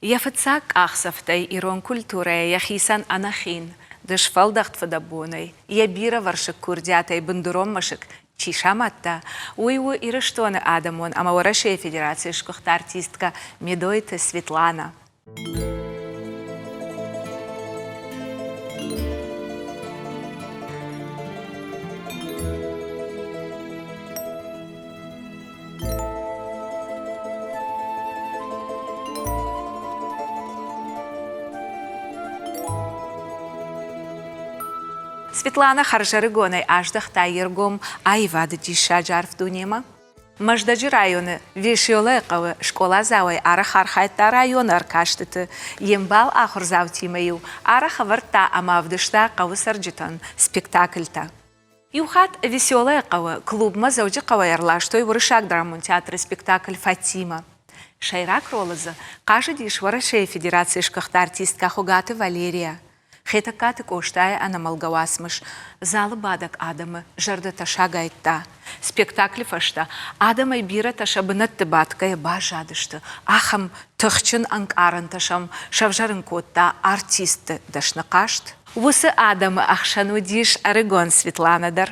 Йӕ фыццаг къахдзӕфтӕй ирон культурӕйӕ йӕхицӕн ӕнӕхин, дысфӕлдӕхт фыдӕбонӕй, йӕ бирӕвӕрсыг курдиатӕй бындурон мӕсыг чи самадта, уый у Ирыстоны адӕмон ӕмӕ Уӕрӕсейы Федерацийы сгуыхт артисткӕ Медойты Светланӕ. Светланӕ хӕрзӕрыгонӕй аздӕхта йе ргом аивады диссаджы арф дунемӕ. Мӕздӕджы районы Веселое хъӕуы скъоладзауӕй арӕх архайдта районы ӕркастыты. Йе мбал ахуырдзаутимӕ-иу арӕх ӕвӕрдта ӕмӕ ӕвдыста хъӕуы цӕрджытӕн спектакльтӕ. Иухатт Веселое хъӕуы клубмӕ Дзӕуджыхъӕуӕй ӕрластой уырыссаг драмон театры спектакль «Фатима». Сӕйраг ролы дзы хъазыдис Уӕрӕсейы Федерацийы сгуыхт артисткӕ Хуыгаты Валерия. Хетӕгкаты Къостайы ӕнӕмӕлгӕ уацмыс залы бадӕг адӕмы зӕрдӕтӕ сагайдта. Спектаклы фӕстӕ адӕмӕй бирӕтӕ сӕ бынӕтты бадгӕйӕ баззадысты. Ахӕм тыхджын ӕнкъарӕнтӕ сӕм сӕвзӕрын кодта артистты дӕсны хъазт. Уыцы адӕмы ӕхсӕн уыдис ӕрыгон Светланӕ дӕр.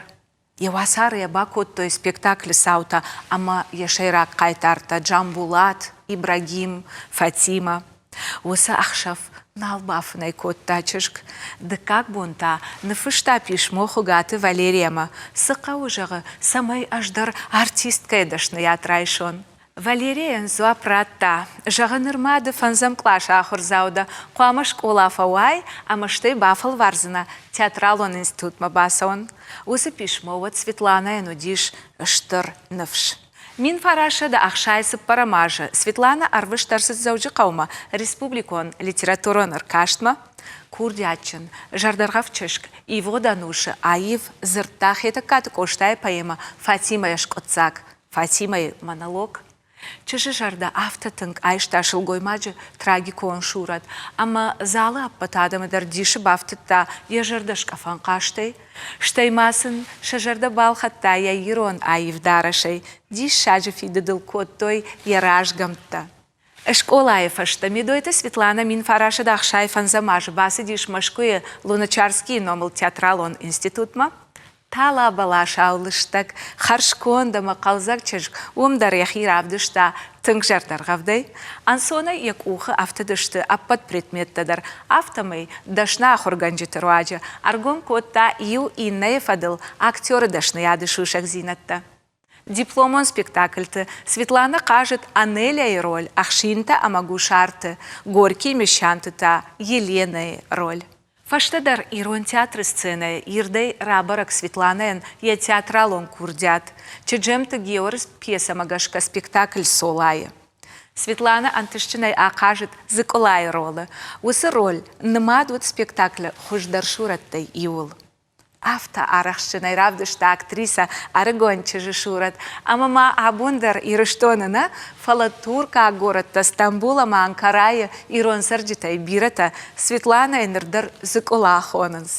Йӕ уацары йӕ бакодтой спектаклы цаутӕ ӕмӕ йӕ сӕйраг хъайтартӕ Джамбулат, Ибрагим, Фатимӕ. Уыцы ӕхсӕв нал бафынӕй кодта чызг. Дыккаг бон та ныффыста писмо Хуыгаты Валериямӕ, цы хъӕуы, зӕгъы, цӕмӕй ӕз дӕр артисткӕйы дӕсныйад райсон. Валерийӕн дзуапп радта, зӕгъы, нырма ды фӕндзӕм къласы ахуырдзау дӕ, хъуамӕ скъола фӕуай ӕмӕ стӕй бафӕлвардзынӕ театралон институтмӕ бацӕуын. Уыцы писмо уӕд Светланӕйӕн уыдис стыр ныфс. 1964 азы Светланӕ ӕрвыст ӕрцыд Дзӕуджыхъӕумӕ республикон литературон ӕркастмӕ. Курдиатджын, зӕрдӕргъӕвд чызг ивгъуыд ӕнусы аив дзырдта Хетӕгкаты Къостайы поэмӕ «Фатимӕ-йы скъуыддзаг». Фатимӕйы монолог Чызджы зӕрдӕ афтӕ тынг айста сылгоймаджы трагикон сурӕт, ӕмӕ залы ӕппӕт адӕмы дӕр дисы бафтыдта йӕ зӕрдӕскъӕфӕн хъазтӕй. Стӕй ма сын сӕ зӕрдӕ балхӕдта йӕ ирон аив дарӕсӕй, диссаджы фидыдыл кодтой йӕ разгӕмттӕ. Скъолайы фӕстӕ Медойты Светланӕ 1965 азы бацыдис Мӕскуыйы Луначарскийы номыл театралон институтмӕ. Тала бӕласау лыстӕг, хӕрзконд ӕмӕ хъӕлдзӕг чызг уым дӕр йӕхи равдыста тынг зӕрдӕргъӕвдӕй. Ӕнцонӕй йӕ къухы ӕфтыдысты ӕппӕт предметтӕ дӕр, афтӕмӕй дӕсны ахуыргӕнджыты руаджы ӕргом кодта иу иннӕйы фӕдыл актеры дӕсныйады сусӕгдзинӕдтӕ. Дипломон спектакльты Светлана хъазыд Анеляйы роль Ӕхсинтӕ ӕмӕ Гусарты, Горький мещанты та Еленӕйы роль. Фӕстӕдӕр Ирон театры сценӕйы ирдӕй рабӕрӕг Светланӕйӕн йӕ театралон курдиат Чеджемты Георы пьесӕмӕ гӕсгӕ спектакль «Солайы». Светланӕ ӕнтыстджынӕй ахъазыд Дзыкъуылайы ролы. Уыцы роль нымад уыд спектаклы хуыздӕр сурӕттӕй иуыл. Афтӕ арӕхстджынӕй равдыста актрисӕ ӕрыгон чызджы сурӕт ӕмӕ ма абон дӕр Ирыстоны нӕ, фӕлӕ туркаг горӕттӕ Стамбул ӕмӕ Анкарайы ирон цӕрджытӕй бирӕтӕ Светланӕйы ныр дӕр Зыкъула хонынц.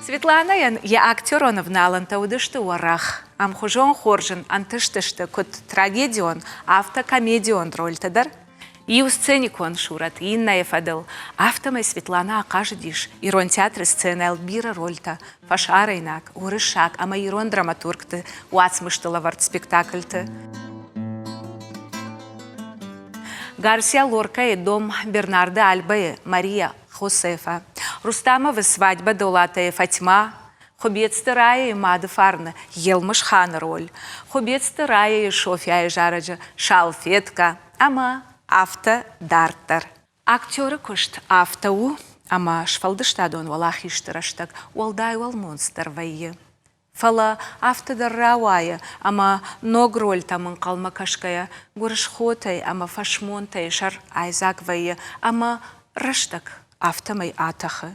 Светланӕйӕн йӕ актерон ӕвналӕнтӕ уыдысты уӕрӕх. Ӕмхуызон хорз ын ӕнтыстысты куыд трагедион, афтӕ комедион рольтӕ дӕр. Иу сценикон сурӕт иннӕйы фӕдыл. Афтӕмӕй Светланӕ ахъазыдис ирон театры сценӕйыл бирӕ рольтӕ, фӕсарӕйнаг, уырыссаг ӕмӕ ирон драматургты уацмысты лӕвӕрд спектакльты. Гарсиа Лоркӕйы «Дом Бернардо Альбайы» Мария Хосефа, Рустамовы «Свадьба Долатайы» Фатьма, Хуыбецты Райӕйы мады фарны Елмысханы роль, Хуыбецты Райӕйы Софьяйы зарӕджы Салфетка ӕмӕ афтӕ дарддӕр. Актеры куыст афтӕ у, ӕмӕ сфӕлдыстадон уӕлахизты рӕстӕг уӕлдай уӕлмонцдӕр вӕййы. Фӕлӕ афтӕ дӕр рауайы, ӕмӕ ног рольтӕм ӕнхъӕлмӕ кӕсгӕйӕ гуырысхотӕй ӕмӕ фӕсмонтӕй сӕр айдзаг вӕййы ӕмӕ рӕстӕг афтӕмӕй атӕхы.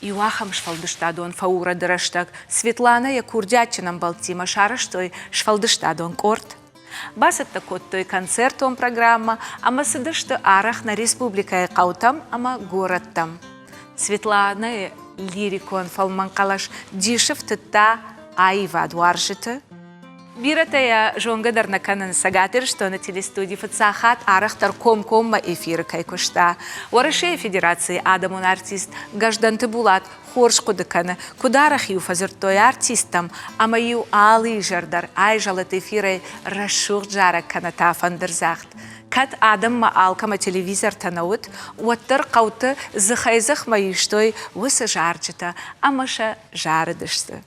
Иу ахӕм сфӕлдыстадон фӕурӕды рӕстӕг Светланӕ йӕ курдиатджын ӕмбӕлттимӕ сарӕзтой сфӕлдыстадон къорд. Бацӕттӕ кодтой концертон программӕ ӕмӕ цыдысты арӕх нӕ республикӕйы хъӕутӕм ӕмӕ горӕттӕм. Светланӕйы лирикон фӕлмӕн хъӕлӕс дисы фтыдта аивадуарзджыты. Бирӕтӕ йӕ зонгӕ дӕр нӕ кӕнынц, Цӕгат Ирыстоны телестуди фыццаг хатт арӕхдӕр комкоммӕ эфиры кӕй куыста. Уӕрӕсейы Федерацийы адӕмон артист Гӕздӕнты Булат хорз хъуыды кӕны, куыд арӕх-иу фӕдзырдтой артисттӕм ӕмӕ-иу алы изӕр дӕр айзӕлыд эфирӕй рӕсугъд зарӕг кӕнӕ та фӕндырдзагъд. Кӕд адӕммӕ алкӕмӕ телевизортӕ нӕ уыд, уӕддӕр хъӕуты дзыхӕй-дзыхмӕ истой уыцы зарджытӕ ӕмӕ сӕ зарыдысты.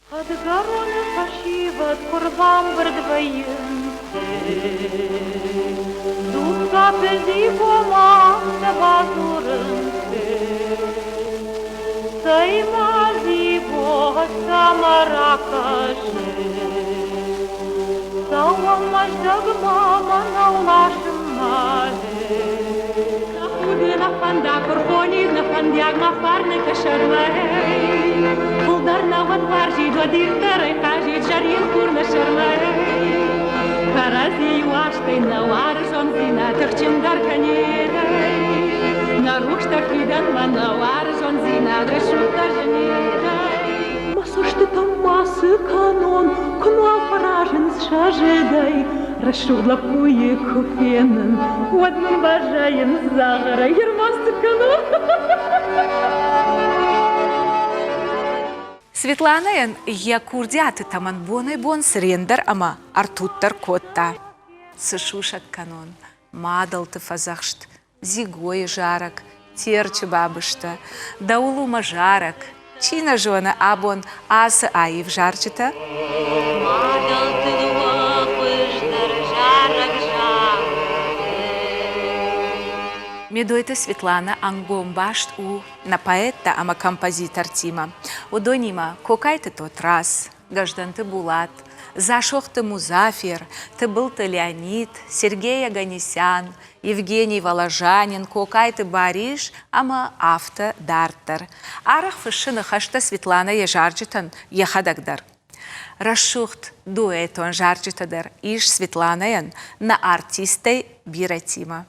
Хъӕдгӕроны фӕсивӕд куы рбамбырд вӕййынц, Дуккаты Зигомӕ сӕ бадзурынц. Цӕй-ма, Зиго, цӕмӕ ракӕсы, Цӕуӕм Мӕздӕгмӕ мӕнӕу ласынмӕ. Тӕхуды нӕ фӕндаг куы рхонид, нӕ фӕндиаг ма фарны къӕсӕрмӕ. Фылдӕр нӕ уӕд уарзид, уӕд ирддӕрӕй хъазид зӕрин хур нӕ сӕрмӕ. Кӕрӕдзийы уарзтӕй нӕ уарзондзинад тыхджындӕр кӕнид. Нӕ рухсдӕр фидӕнмӕ нӕ уарзондзинад рӕсугъддӕр зынид. Мӕ цӕстытӕм ма цы кӕнон, куы нал фӕразынц сӕ зыдӕй. Рӕсугъд лӕппуйы куы фенын, уӕд мын баззайынц дзагъырӕй, ӕрмӕст цы кӕнон? Светланӕйӕн йӕ курдиаты тӕмӕн бонӕй-бон цырендӕр ӕмӕ ӕртуддӕр кодта. Цы сусӕг кӕнон, мадӕлты фӕдзӕхст, Дзигойы зарӕг, Терчы бабызтӕ, Дӕуыл у мӕ зарӕг, чи нӕ зоны абон ацы аив зарджытӕ? Мадӕлты дыууӕ хуыздӕр зарӕг Медойты Светланӕ ӕнгом баст у нӕ поэттӕ ӕмӕ композитортимӕ. Уыдонимӕ Кокайты Тотраз, Гӕздӕнты Булат, Дзасохты Музафер, Тыбылты Леонид, Сергей Оганесян, Евгений Воложанин, Кокайты Барис ӕмӕ афтӕ дарддӕр. Арӕх фыссы ныхӕстӕ Светланӕ йӕ зарджытӕн йӕхӕдӕг дӕр. Рӕсугъд дуэтон зарджытӕ дӕр ис Светланӕйӕн нӕ артисттӕй бирӕтимӕ.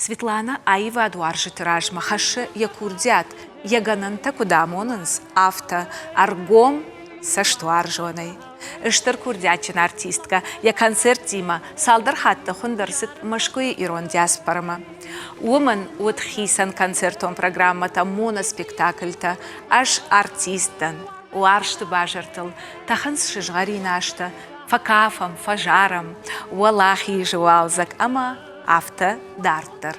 Светланӕ аивадуарзджыты размӕ хӕссы йӕ курдиат, йӕ гӕнӕнтӕ куыд амонынц, афтӕ ӕргом, цӕстуарзонӕй. Стыр курдиатджын артисткӕ йӕ концерттимӕ цалдӕр хатты хуынд ӕрцыд Мӕскуыйы ирон диаспорамӕ. Уымӕн уыд хицӕн концертон программӕтӕ, моноспектакльтӕ, Ӕз артист дӕн, уарзты базартыл тӕхынц сызгъӕрин азтӕ, фӕкафӕм, фӕзарӕм, уӕлахизы уалдзӕг ӕмӕ афтӕ дарддӕр.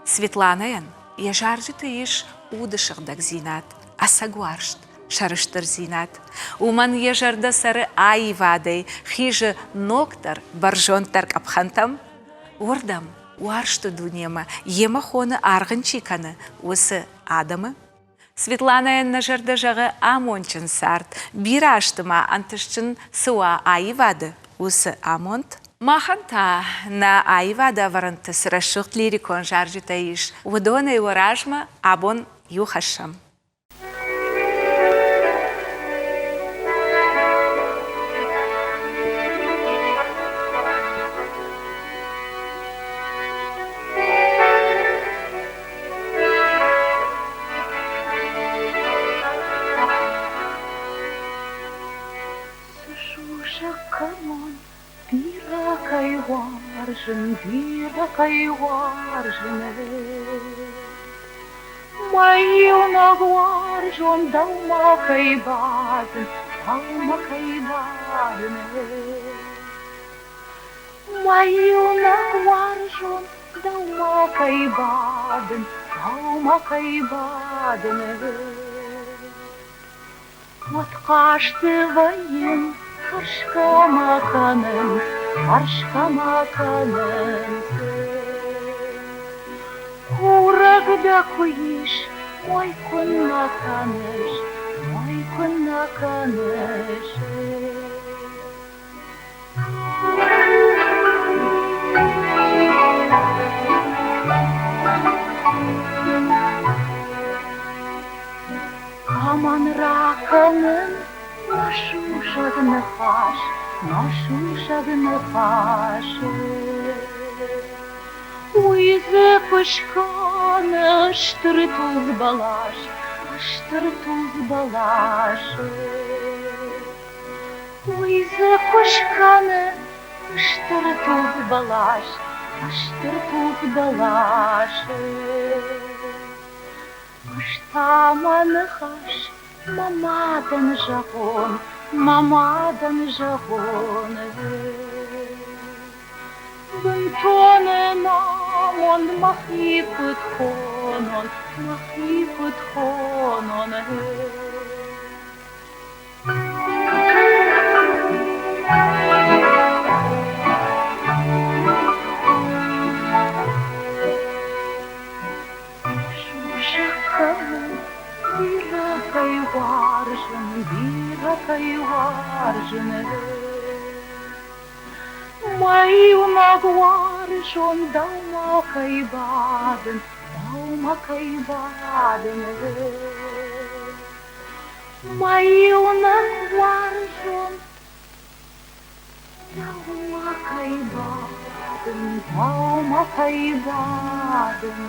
Светланӕйӕн йӕ зарджыты ис уды сыгъдӕгдзинад, ӕцӕг уарзт, сӕрыстырдзинад. Уымӕн йӕ зӕрдӕ цӕры аивадӕй, хизы ногдӕр, бӕрзонддӕр къӕпхӕнтӕм. Уырдӕм, уарзты дунемӕ, йемӕ хоны аргъ ын чи кӕны, уыцы адӕмы. Светланӕйӕн нӕ зӕрдӕ зӕгъы амондджын цард, бирӕ азты ма ӕнтыстджын цы уа аивады, уыцы амонд. Махӕн та нӕ аивады ӕвӕрӕнты цы рӕсугъд лирикон зарджытӕ ис, уыдонӕй уӕ размӕ абон иу хӕссӕм. Цы сусӕг кӕнон, бирӕ кӕй уарзын. уарзын, бирӕ кӕй уарзын. Мӕ иунӕг уарзон дӕумӕ кӕй бадын, дӕумӕ кӕй бадын. Мӕ иунӕг уарзон дӕумӕ кӕй бадын, дӕумӕ кӕй бадын. Уӕд хъазты вӕййын, тӕрсгӕ ма кӕнынц, тӕрсгӕ ма кӕнынц. Курӕг дӕ куы ис, мой куыннӕ кӕныс, мой куыннӕ кӕныс. Кӕмӕн ракӕнын мӕ сусӕг ныхас, мӕ сусӕг ныхас? Уый дзы куы скӕны стыр тулдз бӕлас, стыр тулдз бӕлас. Уый дзы куы скӕны стыр тулдз бӕлас, стыр тулдз бӕлас. Ӕз та мӕ ныхас мӕ мадӕн зӕгъон, мӕ мадӕн зӕгъон. Бынтон ӕнамонд мӕхи куыд хонон, мӕхи куыд хонон. Сусӕг кӕнын, бирӕ кӕй уарзын, бирӕ кӕй уарзын. Мӕ иунӕг уарзон дӕумӕ кӕй бадын, дӕумӕ кӕй бадын. Мӕ иунӕг уарзон дӕумӕ кӕй бадын, дӕумӕ кӕй бадын.